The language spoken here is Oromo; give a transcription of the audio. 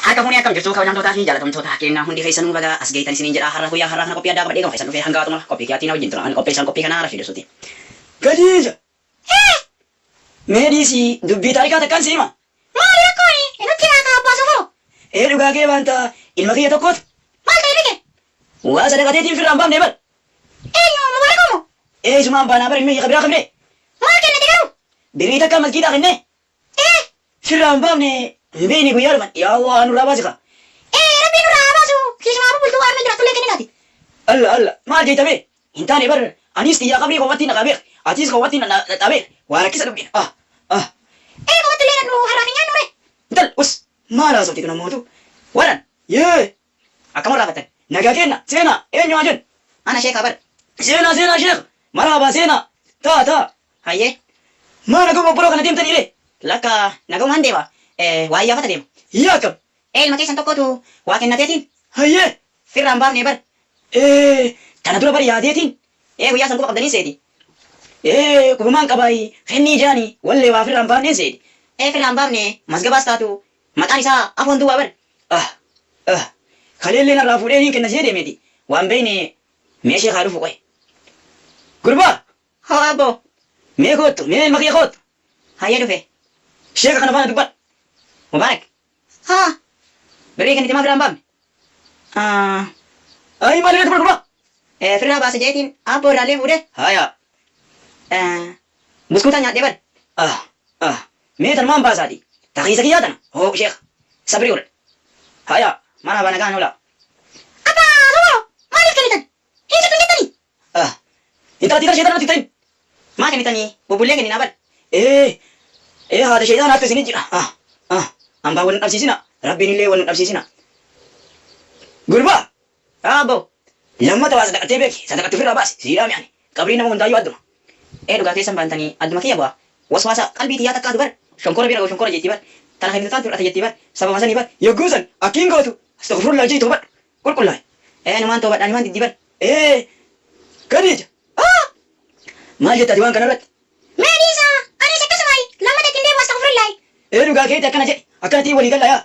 Harka fuunee akkam jirtu kabajamtootaa fi jaalatamtoota keenya hundi keessanuu baga as geeytan isiniin jedha har'a guyyaa har'aa kana qophii addaa qabadhee gama keessan dhufee hanga xumura qophii kiyaatiin na wajjin tura ani qopheessaan qophii kanaa Rashiid Usuuti. Kadiija! Mee dhiisi dubbii taarikaa takkaan si hima. Maali rakkooni? Nutti himaa kaa abbaa soforoo. Ee dhugaa kee baanta ilma kiyya tokkootu. Maal ta'e ilmi kee? Waa sadaqateetiin firraan baafne bar. Eenyu Mubarakoo moo? Ee isumaan baanaa bar ilmi kiyya ka biraa kamire. Maal kennite garuu? Birrii takka masjiidaa kennee. Ee. Firraa hin baafne hin beeyne guyyaa dhufan yaa Allah nurraa baasi kaa. Ee rabbiin nurraa haa baasu kiisumaa bubbultuu armi jiraatullee kenninaati. Alla alla maal jeetta bee hin taane bar aniis tiyyaa qabrii kophatti naqaa beek atiis kophatti naqxaa beek waa rakkisa dubbiin ah ah. Ee kophattillee naqnu har'aaf hin nyaannu ree. Intal us maal haasofti tun ammootu Waran yee akkam warraafattan? Nagaa keenna seenaa eenyu haa jennu. Ana sheekaa bar. Seenaa seenaa sheekh marhaabaa seenaa taa taa. Hayyee. Maa naguma obboloo kana deemtanii ree? Lakka nagahumaan deema. Waa iyyaafata deema. Yaa akkam? Ee ilma keessan tokkootu waa kennateetiin. Hayyee. Firraa hin baafnee bar. Ee tana dura bar yaadeetiin. Ee guyyaa san quba qabdaniin seeti. Ee qubumaan qabaayi kennii jaani wallee waa firraa hin baafneen seeti. Ee firraa hin baafne mazgabaas taatu maqaan isaa afoon duwwaa bar. Ah ah kaleellee narraa fuudhee niin kenna jee deemeeti waan beeyne mee sheekh haa dhufu qoy. Gurbaa! Hoo aabboo. Mee koottu, mee ilma kiyya koottu. Hayyee dhufe. Sheeka kana faana dubbadhu. Mubaarak. Haa. Birrii kennite maa firraa hin baafne? Ah. Ayi maal irratti gurbaa? Eh, firraa baase jeetiin aabboo irraallee fuudhe. Haya. Eh, buskuutaa nyaadhee bar. Ah, ah. Mee tanumaan baasaati. Takiisa kiyyaa tana. Hoo sheekh. Sabrii godhadhu. Haya. Marhaba nagaan oola. Abbaa soforoo maaliif kennitan? Hin jirtu hin jettanii? Ah. Intala tiitara sheexana natti hin ta'in. Maa kennitanii? Bubbullee kenninaa bar. Ee. Ee haadha sheexanaatti isin jira. Ah. Ah. Hambaa wal nu dhabsiisina. Rabbiin illee wal nu dhabsiisina. Gurbaa. Aabboo. Lammata waa sadaqattee beeki. Sadaqatti ofirraa baasi. Siidhaa mi'ani. Qabriin nama hundaayyuu adduma. Ee dhugaa keessan baantanii adduma kiyya bu'a. Waswaasa qalbii tiyyaa takkaatu bar. Shonkora bira ga'u shonkora jetti bar. Tana kennitu taantu hir'ata jetti bar. Sababa sanii bar. Yogguu san akkiin gootu astaghfirullah jii toobadhu. Qulqullaa'i. Ee numaan toobadha numaan diddi bar. Ee Khadiija. Oo. Maal jetta ati waan kana irratti? Mee dhiisaa anis akkasumaayi lammata itti hin deebi'u astaghfirullaahi. Ee dhugaa keeti akkana jedhi. Akkanatiin walii galla yaa.